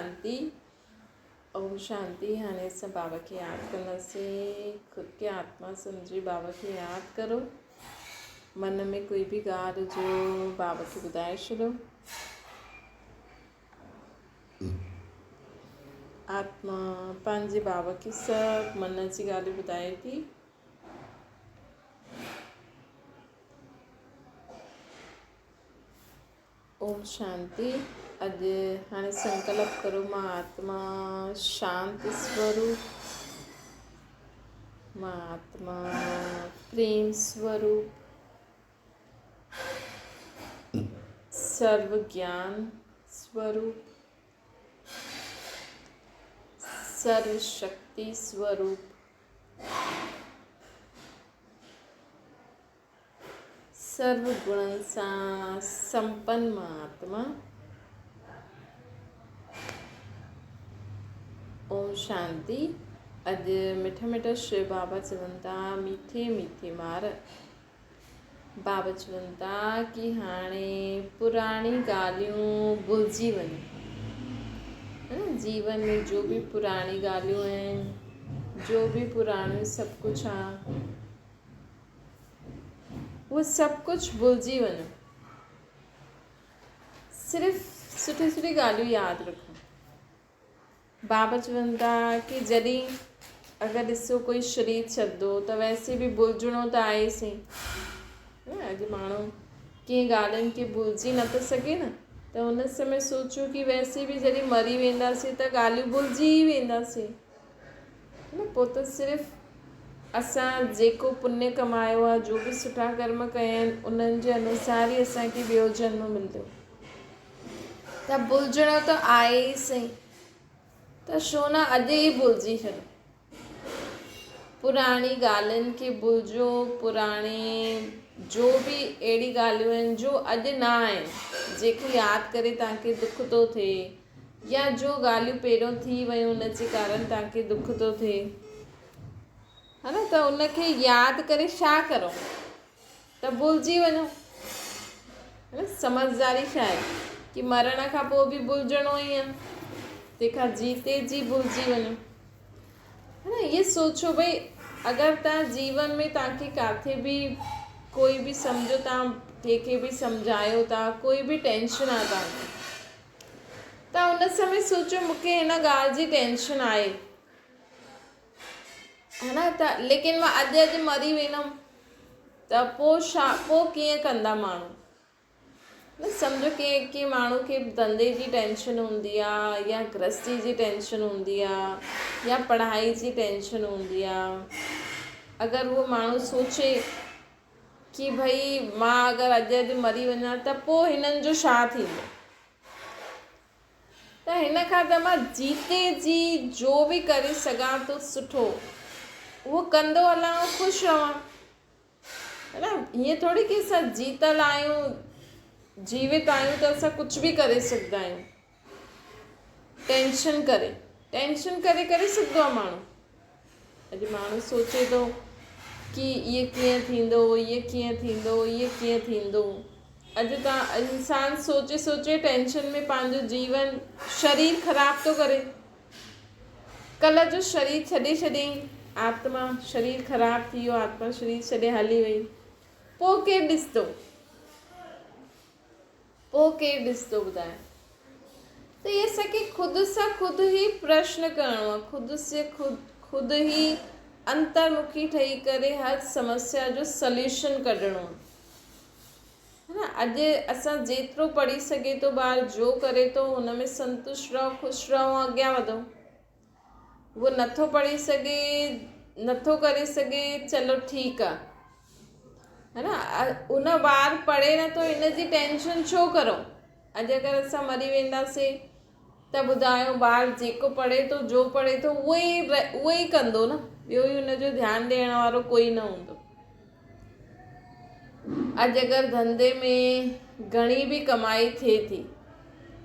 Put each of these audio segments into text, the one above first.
شانتي اوم شانتي هاڻي اسان بابا کي ياد ڪنداسين خود کي آتما سمجهي بابا کي ياد ڪرو من ۾ ڪوئي به ڳالهه هجي بابا کي ٻڌائي ڇڏو آتما پنهنجي بابا کي سڀ من جي ڳالهيون ٻڌائي ٿي اوم شانتي اڄ هاڻي سنڪلپ ڪرو مان آتما شانت سوروپ مان آتما پريم سوروپ سرو گيان سوروپ سرو شڪتي سوروپ سرو گڻن سان سمپن مهاتما. اوم شانتي. اڄ مٺا مٺا شو بابا چون ٿا ميٺي ميٺي مار. بابا چون ٿا ڪي هاڻي پراڻي ڳالهيون ڀلجي وڃو. جيون ۾ جو به پراڻي ڳالهيون آهن جو به پراڻيون سڀ ڪجهه آ اهو سڀ ڪجهه ڀلجي وڃو. صرف سٺي سٺي ڳالهيون ياد رکو. بابا چون ٿا ڪي جڏهن اگر ڏسو ڪوئي شرير ڇڏندو ته ويسي به ڀلجڻو ته آهي سي. اڄ ماڻهو ڪنهن ڳالهين کي ڀلجي نٿو سگهي نه ته ان سمي سوچو ڪي ويسي به جڏهن مري وينداسين ته ڳالهيون ڀلجي ئي وينداسين. پوء ته صرف اسان جيڪو پڃ ڪمايو آهي، جو به سٺا ڪرم ڪيا آهن، انهن جي انوسار ئي اسان کي ٻيو جنم ملندو. ته ڀلجڻو ته آهي ئي سهي، ته ڇو نه اڄ ئي ڀلجي ڇڏو. پراڻي ڳالهين کي ڀلجو، پراڻي جو به اهڙي ڳالهيون آهن جو اڄ نه آهن، جيڪو ياد ڪري توهان کي دک ٿو ٿئي. يا جو ڳالهيون پهريون ٿي ويون ان جي ڪارڻ توهان کي دک ٿو ٿئي ها نه ته ان کي ياد ڪري ڇا ڪرو ته ڀلجي وڃو ها نه سمجهداري ڇا آهي ڪي مرڻ کان پوء به ڀلجڻو ئي آهي تنهن کان جيتي جي ڀلجي وڃو ها نه اهي سوچو ڀئي اگر توهان جيون ۾ توهان کي ڪاٿي به ڪوئي به سمجهو توهان ڪنهن کي به سمجهايو ٿا ڪوئي به ٽينشن آهي توهان کي ته ان سمي سوچيو مون کي هن ڳالهه جي ٽينشن آهي ها نه ته ليڪن مان اڄ اڄ مري ويندم ته پوء ڇا پوء ڪيئن ڪندا ماڻهو نه سمجهو ڪنهن ڪنهن ماڻهو کي ڌنڌي جي ٽينشن هوندي آهي يا گرهستي جي ٽينشن هوندي آهي يا پڙهائي جي ٽينشن هوندي آهي اگر اهو ماڻهو سوچي ڪي ڀئي مان اگر اڄ اڄ مري وڃان ته پوء هنن جو ڇا ٿيندو؟ ته هن کان ته مان جيتي جي جو به ڪري سگهان ٿو سٺو اهو ڪندو هلان ۽ خوش رهان. ها نه ائين ٿوري ڪي اسان جيتل آهيون جيوت آهيون ته اسان ڪجهه به ڪري سگهندا آهيون. ٽينشن ڪري ٽينشن ڪري ڪري سگهندو آهي ماڻهو اڄ ماڻهو سوچي ٿو ڪي اهي ڪيئن ٿيندو اهي ڪيئن ٿيندو اهي ڪيئن ٿيندو اڄ تان انسان سوچي سوچي ٽينشن ۾ پنهنجو جيون شرير خراب ٿو ڪري ڪلهه جو شرير ڇڏي ڇڏيائين آتما شرير خراب ٿي ويو آتما شرير ڇڏي هلي وئي پوء ڪير ڏسندو پوء ڪير ڏسندو ٻڌاء؟ ته هي اسان کي خود سان خود ئي پرشن ڪرڻو آهي، خود سي خود ئي انترمکي ٺهي ڪري هر سمسيا جو سليوشن ڪڍڻو آهي. ها نه اڄ اسان جيترو پڙهي سگهي ٿو ٻار جو ڪري ٿو هن ۾ سنتشٽ رهو خوش رهو ۽ اڳيان وڌو. اهو نٿو پڙهي سگهي نٿو ڪري سگهي چلو ٺيڪ آ ها نه ان ٻار پڙهي نٿو ان جي ٽينشن ڇو ڪرو اڄ اگر اسان مري وينداسي ته ٻڌايو ٻار جيڪو پڙهي ٿو جو پڙهي ٿو اهو ئي اهو ئي ڪندو نه ٻيو ئي ان جو ڌيان ڏيڻ وارو ڪوئي نه هوندو اڄ اگر ڌنڌي ۾ گهڻي به ڪمائي ٿئي ٿي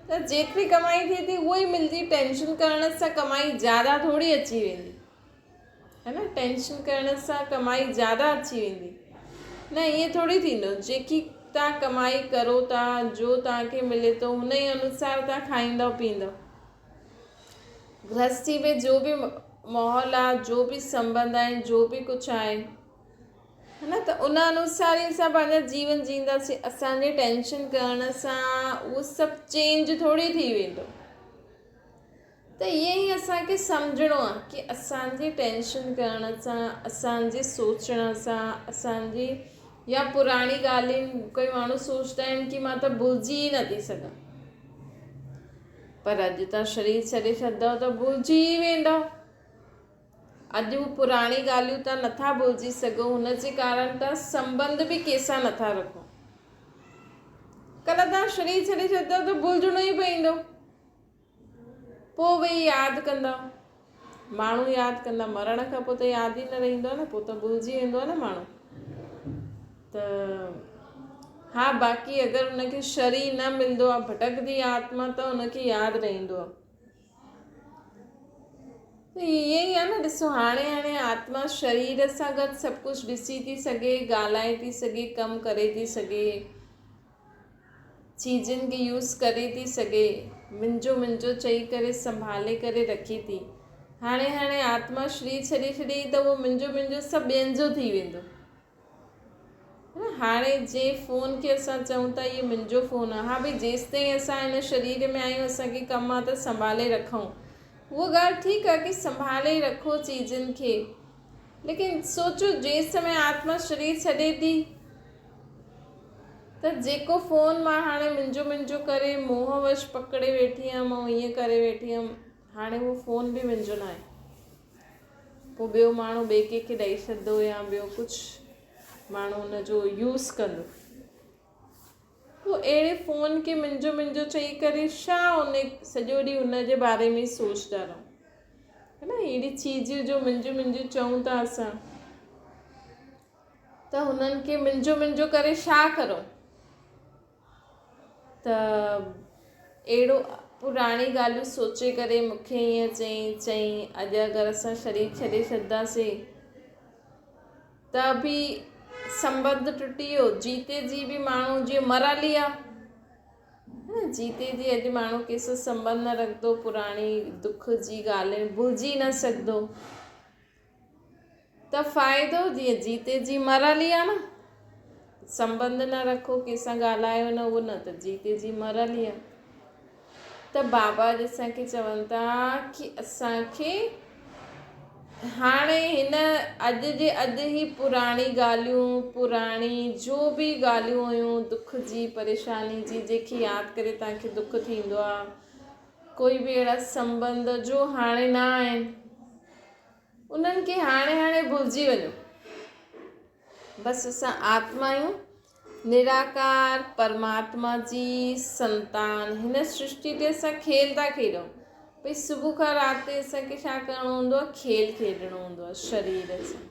ته جيتري ڪمائي ٿئي ٿي اها ئي ملندي ٽينشن ڪرڻ سان ڪمائي زياده ٿوري اچي ويندي ها نه ٽينشن ڪرڻ سان ڪمائي زياده اچي ويندي نه ائين ٿوري ٿيندو جيڪي توهان ڪمائي ڪرو ٿا جو توهان کي ملي ٿو هن ئي انوسار توهان کائيندو پيئندو. گرهستي ۾ جو به ماحول آ، جو به سنٻنڌ آهن، جو به ڪجهه آهي ها نه ته ان انوسار ئي اسان پنهنجا جيون جيئنداسين. اسان جي ٽينشن ڪرڻ سان اهو سڀ چينج ٿوري ٿي ويندو. ته ائين ئي اسان کي سمجهڻو آ ڪي اسان جي ٽينشن ڪرڻ سان، اسان جي سوچڻ سان، اسان جي يا پراڻي ڳالهين ڪوئي ماڻهو سوچدا آهن ڪي مان ته ڀلجي ئي نٿي سگهان. پر اڄ تان شرير ڇڏي ڇڏندؤ ته ڀلجي ئي ويندؤ. اڄ هو پراڻي ڳالهيون تان نٿا ڀلجي سگهو، هن جي ڪارڻ تان سنٻنڌ به ڪنهن سان نٿا رکو. ڪلهه تان شرير ڇڏي ڇڏندؤ ته ڀلجڻو ئي پوندو. پوء ويهي ياد ڪندا. ماڻهو ياد ڪندا. مرڻ کان پوء ته ياد ئي نه رهندو آهي نه، پوء ته ڀلجي ويندو آهي نه ماڻهو. ته ها باقي اگر ان کي شرير نه ملندو آهي، ڀٽڪندي آتما ته ان کي ياد رهندو آهي. ته ائين ئي آهي نه ڏسو هاڻي هاڻي آتما شرير سان گڏ سڀ ڪجهه ڏسي ٿي سگهي، ڳالهائي ٿي سگهي، ڪم ڪري ٿي سگهي. چيزن کي يوز ڪري ٿي سگهي، منهنجو منهنجو چئي ڪري سنڀالي ڪري رکي ٿي. هاڻي هاڻي آتما شرير ڇڏي ڇڏي ته اهو منهنجو منهنجو سڀ ٻين جو ٿي ويندو. نه هاڻي جنهن فون کي اسان چئون ٿا اهو منهنجو فون آهي، ها ڀئي جيستائين اسان هن شرير ۾ آهيون اسان کي ڪم آهي ته سنڀالي رکون. اها ڳالهه ٺيڪ آهي ڪي سنڀالي رکو چيزن کي ليڪن سوچو جنهن سمي آتما شرير ڇڏي ٿي ته جيڪو فون مان هاڻي منهنجو منهنجو ڪري موهه وش پڪڙي ويٺي هيم ۽ ائين ڪري ويٺي هيم هاڻي اهو فون به منهنجو ناهي پوء ٻيو ماڻهو ٻئي ڪنهن کي ڏئي ڇڏندو يا ٻيو ڪجهه ماڻهو ان جو يوز ڪندو پوء اهڙي فون کي منهنجو منهنجو چئي ڪري ڇا ان سڄو ڏينهن ان جي باري ۾ سوچدا رهون ہے نه اهڙي چيز جو منهنجو منهنجو چئون ٿا اسان ته هنن کي منهنجو منهنجو ڪري ڇا ڪرون؟ ته اهڙو پراڻي ڳالهيون سوچي ڪري مون کي ائين چئين چئين اڄ اگر اسان شرير ڇڏي ڇڏنداسين ته به سنٻنڌ ٽٽي ويو جيتي جي به ماڻهو جيئن مرل ئي آ جيتي جي اڄ ماڻهو ڪنهن سان سنٻنڌ نه رکندو پراڻي دک جي ڳالهين ڀلجي نه سگهندو. ته فائدو جيئن جيتي جي مرل ئي آ نه. سنٻنڌ نه رکو ڪنهن سان ڳالهايو نه اهو نه ته جيتي جي مرل ئي آ. ته بابا اڄ اسان کي چون ٿا ڪي اسان کي هاڻي هن اڄ جي اڄ هي پراڻي ڳالهيون پراڻي جو به ڳالهيون هيون دک جي پريشاني جي جيڪي ياد ڪري توهان کي دک ٿيندو آ ڪوئي به اهڙا سنٻنڌ جو هاڻي نه آهن انهن کي هاڻي هاڻي ڀلجي وڃو. بس اسان آتما آهيون، نراڪار پرماتما جي سنتان. هن سرشٽي تي اسان کيل ٿا کيڏون. ڀئي صبح کان رات تائين اسان کي ڇا ڪرڻو هوندو آهي؟ کيل کيڏڻو هوندو آهي شرير سان.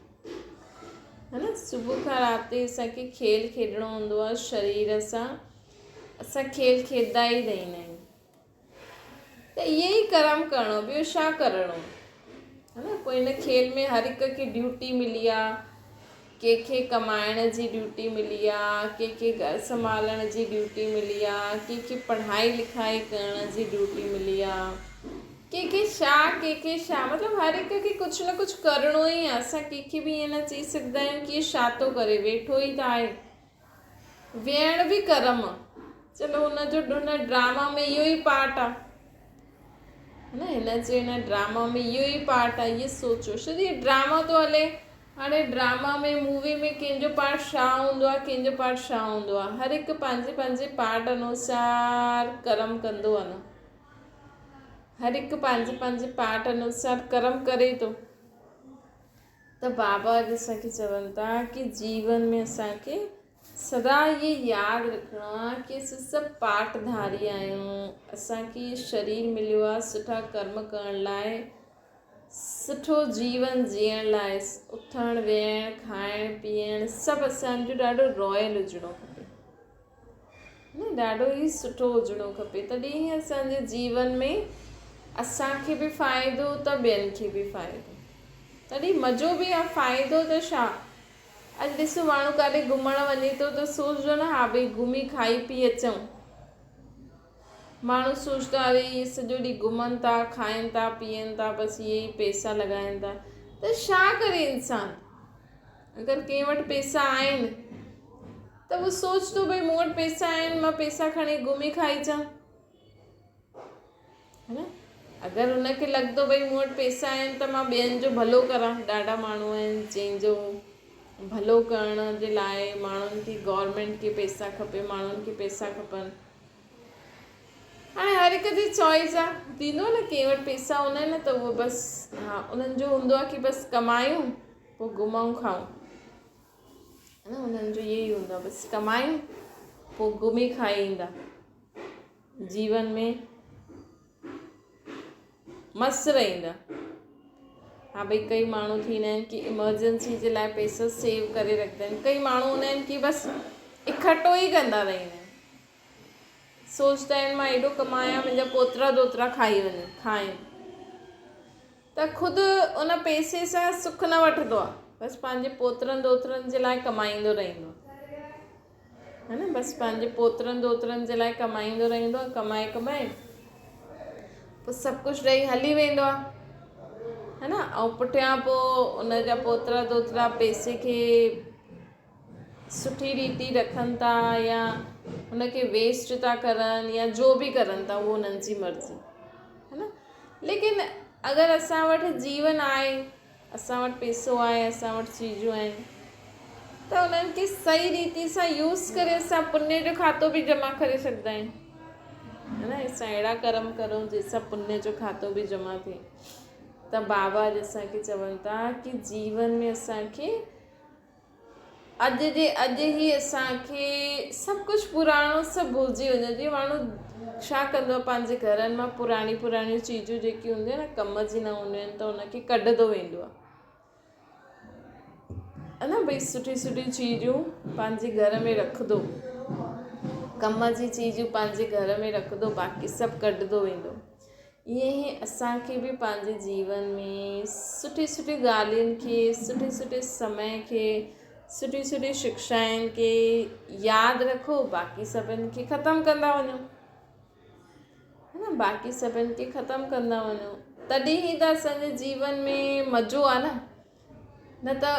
ہے نه صبح کان رات تائين اسان کي کيل کيڏڻو هوندو آهي شرير سان. اسان کيل کيڏندا ئي رهندا آهيون. ته ائين ئي ڪرم ڪرڻو ٻيو ڇا ڪرڻو ها نه پوء هن کيل ۾ هر هڪ کي ڊيوٽي ملي آ ڪنهن کي ڪمائڻ جي ڊيوٽي ملي آ ڪنهن کي گهر سنڀالڻ جي ڊيوٽي ملي آ ڪنهن کي پڙهائي لکائي ڪرڻ جي ڊيوٽي ملي آ ڪنهن کي ڇا ڪنهن کي ڇا مطلب هر هڪ کي ڪجهه نه ڪجهه ڪرڻو ئي آ اسان ڪنهن کي به ائين نه چئي سگهندا آهيون ڪي ڇا ٿو ڪري ويٺو ئي ته آهي ويهڻ به ڪرم. چلو هن جو هن ڊراما ۾ اهو ئي پارٽ آ. نه هن جي هن ڊراما ۾ اهو ئي پارٽ آ اهي سوچو ڇو جي ڊراما ٿو هلي هاڻي ڊراما ۾ مووي ۾ ڪنهن جو پارٽ ڇا هوندو آ ڪنهن جو پارٽ ڇا هوندو آ هر هڪ پنهنجي پنهنجي پارٽ انوسار ڪرم ڪندو آ نه هر هڪ پنهنجي پنهنجي پارٽ انوسار ڪرم ڪري ٿو. ته بابا اڄ اسان کي چون ٿا ڪي جيون ۾ اسان کي سدا اهي ياد رکڻو آهي ڪي اسين سڀ پاٺ ڌاري آهيون اسان کي اهي شرير مليو آهي سٺا ڪرم ڪرڻ لاء سٺو جيون جيئڻ لاء اٿڻ ويهڻ کائڻ پيئڻ سڀ اسان جو ڏاڍو رائل هجڻو کپي نه ڏاڍو ئي سٺو هجڻو کپي تڏهن ئي اسان جي جيون ۾ اسان کي به فائدو ته ٻين کي به فائدو تڏهن مزو به آ فائدو ته ڇا اڄ ڏسو ماڻهو ڪاڏي گهمڻ وڃي ٿو ته سوچجو نه ها ڀئي گهمي کائي پي اچون ماڻهو سوچدا اري اهي سڄو ڏينهن گهمن ٿا کائن ٿا پيئن ٿا بس اهي ئي پئسا لڳائن ٿا ته ڇا ڪري انسان اگر ڪنهن وٽ پئسا آهن ته هو سوچندو ڀئي مون وٽ پئسا آهن مان پئسا کڻي گهمي کائي اچان ها نه اگر هن کي لڳندو ڀئي مون وٽ پئسا آهن ته مان ٻين جو ڀلو ڪران ڏاڍا ماڻهو آهن جنهن جو ڀلو ڪرڻ جي لاء ماڻهن کي گورنمينٽ کي پئسا کپي ماڻهن کي پئسا کپن هاڻي هر هڪ جي چوائس آ ٿيندو آ نه ڪنهن وٽ پئسا هوندا آهن نه ته اهو بس ها انهن جو هوندو آ ڪي بس ڪمايون پوء گهمون کائون نه انهن جو اهو ئي هوندو آ بس ڪمايون پوء گهمي کائي ايندا جيون ۾ مست رهندا. ها ڀئي ڪئي ماڻهو ٿيندا آهن ڪي ايمرجنسي جي لاء پئسا سيو ڪري رکندا آهن ڪئي ماڻهو هوندا آهن ڪي بس اڪٺو ئي ڪندا رهندا آهن سوچدا آهن مان ايڏو ڪمايان منهنجا پوترا دوترا کائي وڃن کائن ته خود ان پئسي سان سک نه وٺندو آهي بس پنهنجي پوترن دوترن جي لاء ڪمائيندو رهندو آهي ها نه بس پنهنجي پوترن دوترن جي لاء ڪمائيندو رهندو آهي ڪمائي ڪمائي پوء سڀ ڪجهه ڏئي هلي ويندو آهي ها نه ۽ پٺيان پوء ان جا پوترا دوترا پئسي کي سٺي ريتي رکن ٿا يا ان کي ويسٽ ٿا ڪرن يا جو به ڪرن ٿا اهو انهن جي مرضي ها نه ليڪن اگر اسان وٽ جيون آهي اسان وٽ پئسو آهي، اسان وٽ چيزون آهن ته انهن کي صحيح ريتي سان يوز ڪري اسان پني جو کاتو به جمع ڪري سگهندا آهيون ها نه اسان اهڙا ڪرم ڪرون جنهن سان پني جو کاتو به جمع ٿئي ته بابا اڄ اسان کي چون ٿا ڪي جيون ۾ اسان کي اڄ جي اڄ ئي اسان کي سڀ ڪجهه پراڻو سڀ ڀلجي وڃي جيئن ماڻهو ڇا ڪندو آهي پنهنجي گهرن مان پراڻي پراڻيون چيزون جيڪي هونديون آهن نه ڪم جي نه هونديون آهن ته ان کي ڪڍندو ويندو آهي ها نه ڀئي سٺي سٺي چيزون پنهنجي گهر ۾ رکندو ڪم جي چيزون پنهنجي گهر ۾ رکندو باقي سڀ ڪڍندو ويندو ائين ئي اسان کي به پنهنجي جيون ۾ سٺي سٺي ڳالهين کي سٺي سٺي سمي کي سٺي سٺي شڪشائن کي ياد رکو باقي سڀن کي ختم ڪندا وڃو ها نه باقي سڀن کي ختم ڪندا وڃو تڏهن ئي ته اسانجي جيون ۾ مزو آهي نه نه ته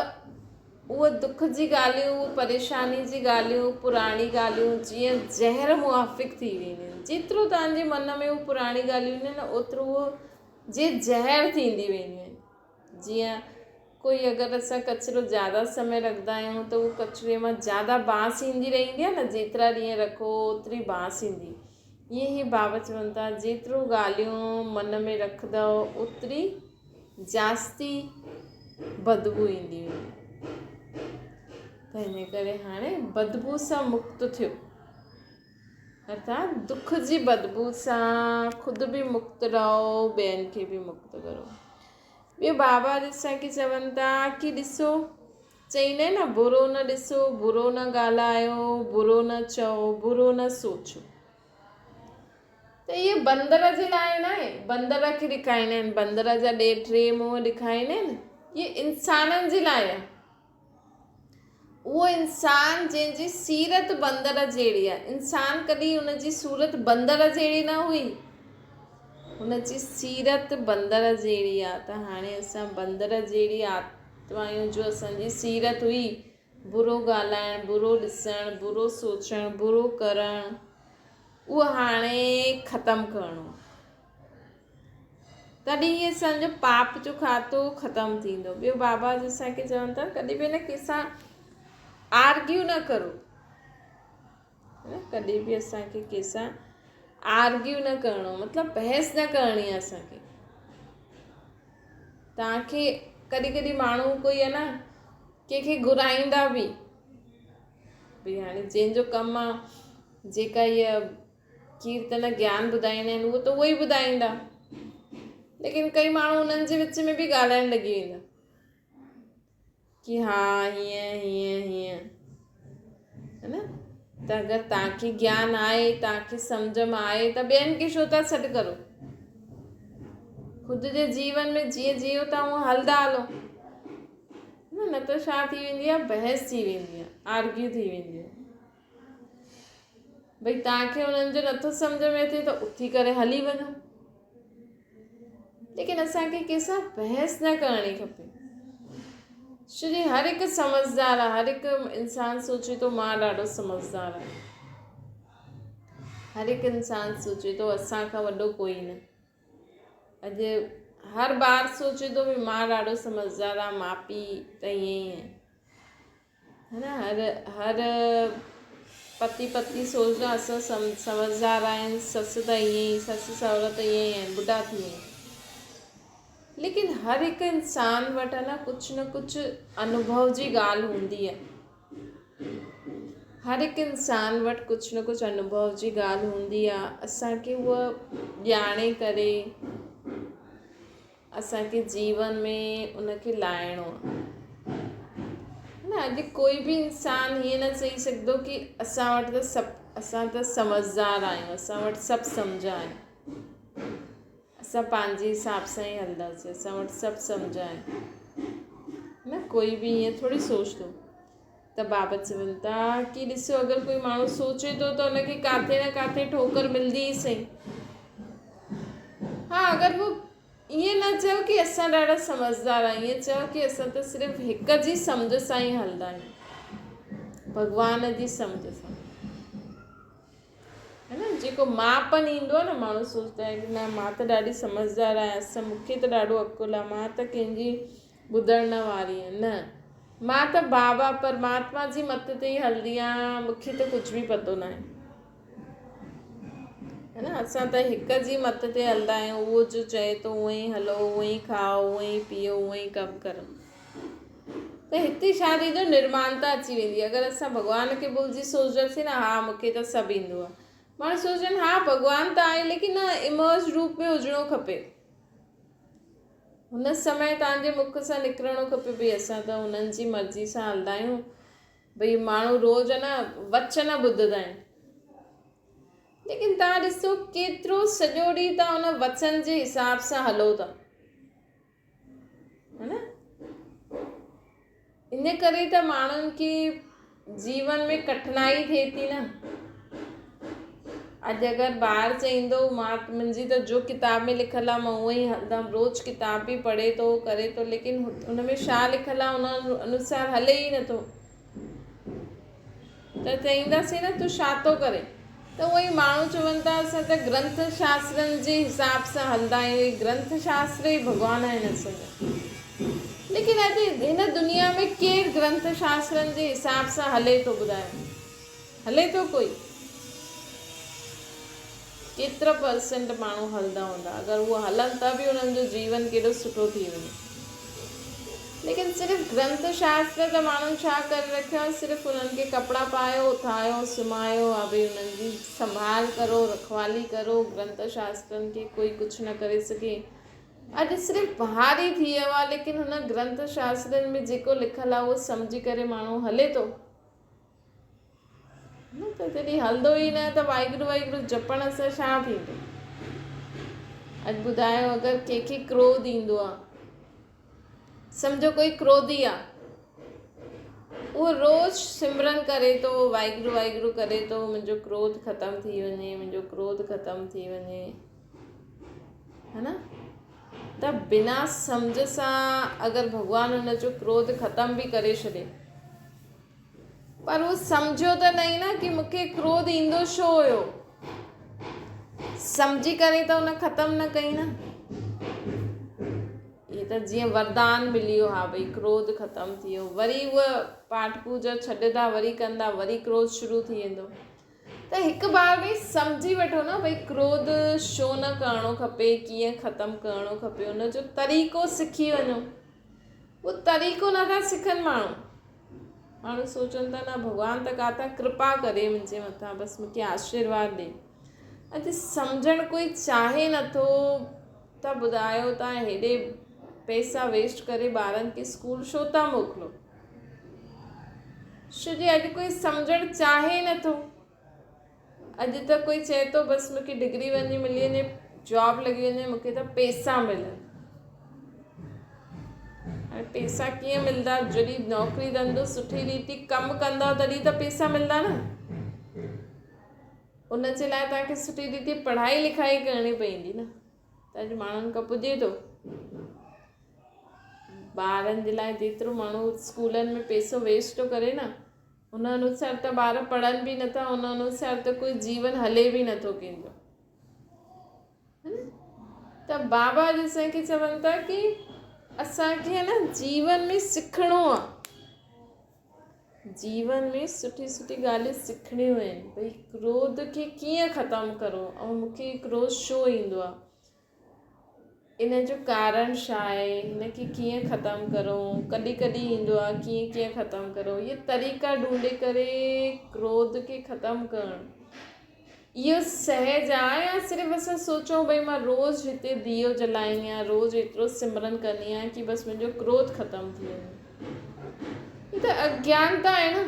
اهي دک جي ڳالهيون، پريشاني جي ڳالهيون، پراڻي ڳالهيون جيئن زهر موافق ٿي وينديون آهن. جيترو توهان جي من ۾ اهي پراڻي ڳالهيون اينديون آهن اوترو اهو جي زهر ٿيندي وينديون آهن. جيئن ڪوئي اگر اسان ڪچرو زياده سمي رکندا آهيون ته اهو ڪچري مان زياده بانس ايندي رهندي آهي نه جيترا ڏينهن رکو اوتري بانس ايندي. ائين ئي بابا چون ٿا جيترو ڳالهيون من ۾ رکندؤ اوتري جاستي بدبو ايندي هئي ته ان ڪري هاڻي بدبو سان مڪت ٿيو ارٿات دک جي بدبو سان خود به مڪت رهو ٻين کي به مڪت ڪرو ٻيو بابا اسان کي چون ٿا ڪي ڏسو چئيندا آهن نه برو نه ڏسو برو نه ڳالهايو برو نه چئو برو نه سوچو ته اهي بندر جي لاء ناهي، بندر کي ڏکائيندا آهن، بندر جا ڏي ٽي منهن ڏکائيندا آهن، اهي انسانن جي لاء آهي. اهو انسان جنهن جي سيرت بندر جهڙي آهي، انسان ڪڏهن ان جي صورت بندر جهڙي نه هئي، هن جي سيرت بندر جهڙي آهي ته هاڻي اسان بندر جهڙي آتما آهيون جو اسان جي سيرت هئي، برو ڳالهائڻ، برو ڏسڻ، برو سوچڻ، برو ڪرڻ، اهو هاڻي ختم ڪرڻو آهي. تڏهن ئي اسان جو پاپ جو کاتو ختم ٿيندو. ٻيو بابا جي اسان کي چون ٿا ڪڏهن به نه ڪنهن سان آرگيو نه ڪرو. ڪڏهن به اسان کي ڪنهن سان آرگيو نه ڪرڻو مطلب بحث نه ڪرڻي آهي اسان کي. توهان کي ڪڏهن ڪڏهن ماڻهو ڪوئي آهي نه ڪنهن کي گهرائيندا به ڀئي هاڻي جنهن جو ڪم آ جيڪا هيء ڪيرتن گيان ٻڌائيندا آهن اهو ته اهو ئي ٻڌائيندا ليڪن ڪئي ماڻهو انهن جي وچ ۾ به ڳالهائڻ لڳي ويندا ڪي ها هيئن هيئن هيئن ها نه ته اگر توهان کي گيان آهي توهان کي سمجهه ۾ آهي ته ٻين کي ڇو ٿا سڏ ڪرو خود جي جيون ۾ جيئن جيئو ٿا هونئن هلدا هلو نه نه ته ڇا ٿي ويندي آهي بحث ٿي ويندي آهي آرگيو ٿي ويندي آهي. ڀئي توهان کي انهن جو نٿو سمجهه ۾ اچي ته اٿي ڪري هلي وڃو. ليڪن اسان کي ڪنهن سان بحث نه ڪرڻي کپي. ڇو جي هر هڪ سمجهدار آهي، هر هڪ انسان سوچي ٿو مان ڏاڍو سمجهدار آهيان. هر هڪ انسان سوچي ٿو اسان کان وڏو ڪوئي نه. اڄ هر ٻار سوچي ٿو ڀئي مان ڏاڍو سمجهدار آهيان، ماء پيء ته ائين ئي آهن. هن هر هر پتي پتني سوچدا اسان سمجهدار آهن سس ته ائين ئي سس سهرا ته ائين ئي آهن ٻڍا ٿي ويا آهن ليڪن هر هڪ انسان وٽ نه ڪجهه نه ڪجهه انوڀو جي ڳالهه هوندي آهي هر هڪ انسان وٽ ڪجهه نه ڪجهه انوڀو جي ڳالهه هوندي آهي اسانکي اها ڄاڻي ڪري اسان کي جيون ۾ ان کي لاهڻو آهي. نه اڄ ڪوئي به انسان هيئن نه چئي سگهندو ڪي اسان وٽ ته سڀ اسان ته سمجهدار آهيون اسان وٽ سڀ سمجهه آهي اسان پنهنجي حساب سان ئي هلنداسين اسان وٽ سڀ سمجهه آهي نه ڪوئي به هيئن ٿوري سوچندو ته بابا چون ٿا ڪي ڏسو اگر ڪوئي ماڻهو سوچي ٿو ته ان کي ڪاٿي نه ڪاٿي ٺوڪر ملندي ئي سهي. ها اگر هو ائين نه چئو ڪي اسان ڏاڍا سمجهدار آهيون ائين چئو ڪي اسان ته صرف هڪ جي سمجهه سان ئي هلندا آهيون ڀڳوان جي سمجهه سان هي نه جيڪو ماپن ايندو آهي نه ماڻهو سوچدا آهن نه مان ته ڏاڍي سمجهدار آهيان اسان مونکي ته ڏاڍو عقل آهي مان ته ڪنهن جي ٻڌڻ نه واري آهيان نه مان ته بابا پرماتما جي مت تي ئي هلندي آهيان مونکي ته ڪجهه به پتو ناهي هي نه اسان ته هڪ جي مت تي هلندا آهيون اهو جو چئي ٿو اونئن ئي هلو اونئن ئي کائو اونئن ئي پيئو اونئن ئي ڪم ڪرو ته هتي ڇا ٿيندو نرمانتا اچي ويندي اگر اسان ڀڳوان کي ڀلجي سوچنداسين نه ها مونکي ته سڀ ايندو آهي ماڻهو سوچن ها ڀڳوان ته آهي ليڪن امرج روپ ۾ هجڻو کپي هن سمي توهان جي مک سان نڪرڻو کپي ڀئي اسان ته هنن جي مرضي سان هلندا آهيون ڀئي ماڻهو روز نه وچن ٻڌندا آهن ليڪن توهان ڏسو ڪيترو سڄو ڏينهن توهان ان وچن جي حساب سان هلو ٿا ها نه ان ڪري ته ماڻهن کي جيون ۾ ڪٺنائي ٿئي ٿي نه اڄ اگر ٻار چئيندو مان منهنجي ته جو ڪتاب ۾ لکيل آهي مان اونئن ئي هلندم روز ڪتاب به پڙهي ٿو ڪري ٿو ليڪن ان ۾ ڇا لکيل آهي ان انوسار هلي ئي نٿو ته چئينداسين نه تون ڇا ٿو ڪرين؟ ته اهي ئي ماڻهو چون ٿا اسان ته گرنٿ شاسترن جي حساب سان هلندا آهيون اهي گرنٿ شاستر ئي ڀڳوان آهن اسان جا. ليڪن اڄ هن دنيا ۾ ڪير گرنٿ شاسترن جي حساب سان هلي ٿو ٻڌايو؟ هلي ٿو ڪوئي؟ ڪيترا پرسنٽ ماڻهو هلندا هوندا اگر اهي هلن ته به انهن جو جيون ڪيڏو سٺو ٿي وڃي ليڪن صرف گرنٿ شاستر ته ماڻهن ڇا ڪري رکيو آهي صرف انهن کي ڪپڙا پايو اٿايو سمهايو ها ڀئي انهن جي سنڀال ڪرو رکوالي ڪرو گرنٿ شاسترن کي ڪوئي ڪجهه نه ڪري سگهي اڄ صرف بهار ئي ٿي ويو آهي ليڪن هن گرنٿ شاسترن ۾ جيڪو لکيل آهي اهو سمجهي ڪري ماڻهو هلي ٿو نه ته جڏهن هلندو ئي نه ته واهگرو واهگرو جپڻ سان ڇا ٿيندو؟ اڄ ٻڌايو اگر ڪنهن کي ڪروڌ ايندو آ سمجهو ڪوئي ڪروڌي آ اهو روز سمرن ڪري ٿو واهگرو واهگرو ڪري ٿو منهنجو ڪروڌ ختم ٿي وڃي منهنجو ڪروڌ ختم ٿي وڃي ها نه ته بنا سمجهه سان اگر ڀڳوان هن جو ڪروڌ ختم به ڪري ڇڏي پر هو سمجهيو ته نهين نه ڪي مون کي ڪروڌ ايندو ڇو هيو. سمجهي ڪري ته هن ختم نه ڪئي نه. هي ته جيئن وردان ملي ويو ها ڀئي ڪروڌ ختم ٿي ويو. وري هوء پاٺ پوجا ڇڏندا وري ڪندا وري ڪروڌ شروع ٿي ويندو. ته هڪ بار ڀئي سمجهي وٺو نه ڀئي ڪروڌ ڇو نه ڪرڻو کپي ڪيئن ختم ڪرڻو کپي ان جو طريقو سکي وڃو. اهو طريقو نه ٿا سکن ماڻهو. ماڻهو سوچن ٿا نه ڀڳوان ته ڪاٿان ڪرپا ڪري منهنجي مٿان بس مونکي آشيرواد ڏي. اڄ سمجهڻ ڪوئي چاهي نٿو ته ٻڌايو تان هيڏي پئسا ويسٽ ڪري ٻارن کي اسڪول ڇو ٿا موڪلو. ڇو جي اڄ ڪوئي سمجهڻ چاهي نٿو. اڄ ته ڪوئي چئي ٿو بس مونکي ڊگري وڃي ملي وڃي جاب لڳي وڃي مونکي ته پئسا ملن. هاڻي پئسا ڪيئن ملندا جڏهن نوڪري ڌنڌو سٺي ريتي ڪم ڪندا تڏهن ته پئسا ملندا نه. ان جي لاء توهان کي سٺي ريتي پڙهائي لکائي ڪرڻي پوندي نه ته اڄ ماڻهن کان پڄي ٿو. ٻارن جي لاء جيترو ماڻهو اسڪولن ۾ پئسو ويسٽ ٿو ڪري نه ان انوسار ته ٻار پڙهن به نٿا ان انوسار ته ڪوئي جيون هلي به نٿو ڪنهن جو ته بابا اڄ اسان کي چون ٿا ڪي اسان کي نه جيون ۾ سکڻو آ جيون ۾ سٺي سٺي ڳالهيون سکڻيون آهن ڀئي ڪروڌ کي ڪيئن ختم ڪرو ۽ مون کي ڪروڌ ڇو ايندو آهي ان جو ڪارڻ ڇا آهي هن کي ڪيئن ختم ڪرو ڪڏهن ڪڏهن ايندو آهي ڪيئن ڪيئن ختم ڪرو اهي طريقا ڍونڍي ڪري ڪروڌ کي ختم ڪرڻ اهو سهج آهي يا صرف اسان سوچون ڀئي مان روز هتي ديو جلائيندي آهيان روز ايترو سمرن ڪندي آهيان ڪي بس منهنجو ڪروڌ ختم ٿي وڃي هي ته اگيانتا آهي نه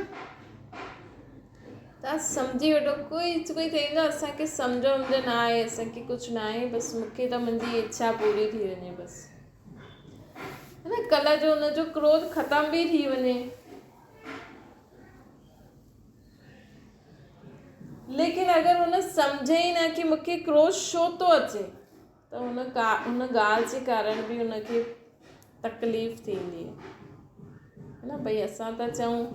تان سمجهي وٺو ڪوئي ڪوئي چئيندو آهي اسان کي سمجهه ومجهه نه آهي اسان کي ڪجهه نه آهي بس مون کي ته منهنجي اڇا پوري ٿي وڃي بس نه ڪلهه جو ان جو ڪروڌ ختم به ٿي وڃي ليڪن اگر هن سمجهي ئي نه ڪي مون کي ڪروڌ ڇو ٿو اچي ته هن ڪا ان ڳالهه جي ڪارڻ به هن کي تڪليف ٿيندي نه ڀئي اسان ٿا چئون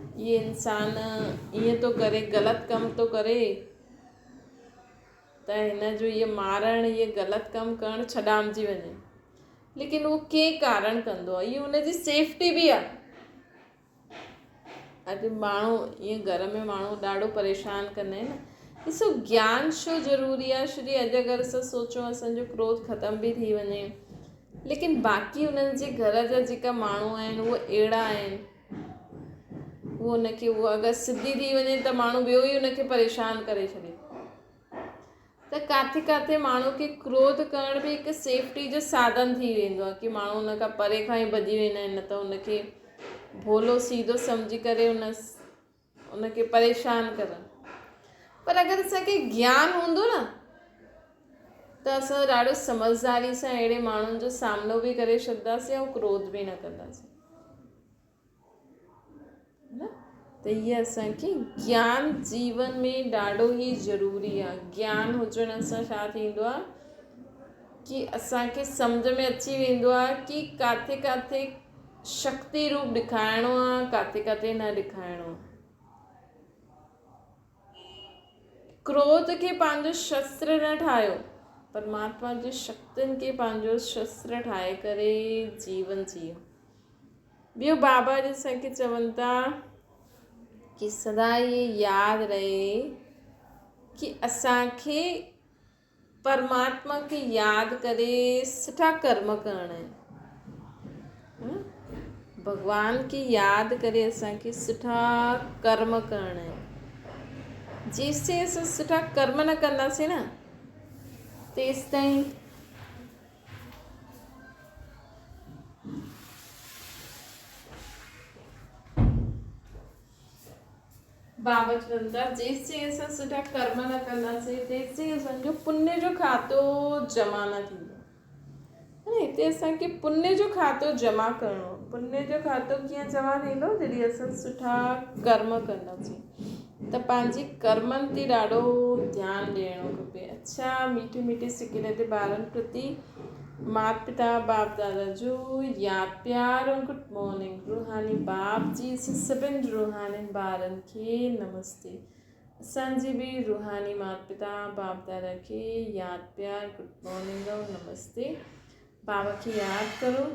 اهي انسان ائين ٿو ڪري غلط ڪم ٿو ڪري ته هن جو اهي مارڻ اهي غلط ڪم ڪرڻ ڇڏامجي وڃي ليڪن اهو ڪنهن ڪارڻ ڪندو آهي اهو هن جي سيفٽي به آهي اڄ ماڻهو ائين گهر ۾ ماڻهو ڏاڍو پريشان ڪندا آهن نه ڏسو گيان ڇو ضروري آهي ڇو جي اڄ اگر اسان سوچون اسان جو ڪروڌ ختم به ٿي وڃي ليڪن باقي انهن جي گهر جا جيڪا ماڻهو آهن اهي اهڙا آهن اهو ان کي اهو اگر سڌي ٿي وڃي ته ماڻهو ٻيو ئي ان کي پريشان ڪري ڇڏي ته ڪاٿي ڪاٿي ماڻهو کي ڪروڌ ڪرڻ به هڪ سيفٽي جو ساڌن ٿي ويندو آهي ڪي ماڻهو ان کان پري کان ئي ڀڄي ويندا آهن نه ته ان کي ڀولو سيڌو سمجهي ڪري ان ان کي پريشان ڪرن پر اگر اسان کي گيان هوندو نه ته اسان ڏاڍو سمجهداري سان اهڙي ماڻهن جو سامنو به ڪري ڇڏنداسين ۽ ڪروڌ به نه ڪنداسين ته هي اسان کي گيان جيون ۾ ڏاڍو ئي ضروري آهي گيان هجڻ سان ڇا ٿيندو آهي ڪي اسان کي سمجهه ۾ اچي ويندو آهي ڪي ڪاٿي ڪاٿي شڪتي روپ ڏيکارڻو آهي ڪاٿي ڪاٿي نه ڏيکارڻو آهي ڪروڌ کي پنهنجو شستر نه ٺاهيو، پرماتما جي شڪتين کي پنهنجو شستر ٺاهي ڪري جيون جيئو. ٻيو بابا جي اسان کي چون ٿا ڪي سدا اهي ياد رهي ڪي اسان کي پرماتما کي ياد ڪري سٺا ڪرم ڪرڻا آهن. ڀڳوان کي ياد ڪري اسان کي سٺا ڪرم ڪرڻا آهن. جيستائين اسان سٺا ڪرم نه ڪنداسين نه تيستائين بابا چون ٿا، جيستائين اسان سٺا ڪرم نه ڪنداسين، تيستائين اسان جو پڃ جو کاتو جمع نه ٿيندو. هاڻي هتي اسان کي پڃ جو کاتو جمع ڪرڻو آهي. پڃ جو کاتو ڪيئن جمع ٿيندو؟ جڏهن اسان سٺا ڪرم ڪنداسين ته پنهنجي ڪرمن تي ڏاڍو ڌيان ڏيڻو کپي. اڇا ميٺي ميٺي سڪيلي تي ٻارن پرتي مات پتا باپ دادا جو ياد پيار ۽ گڊ مارننگ روحاني باپ جي اسان سڀن روحانين ٻارن کي نمستي اسان جي به روحاني مات پتا باپ دادا کي ياد پيار گڊ مارننگ ۽ نمستي بابا کي ياد ڪرو.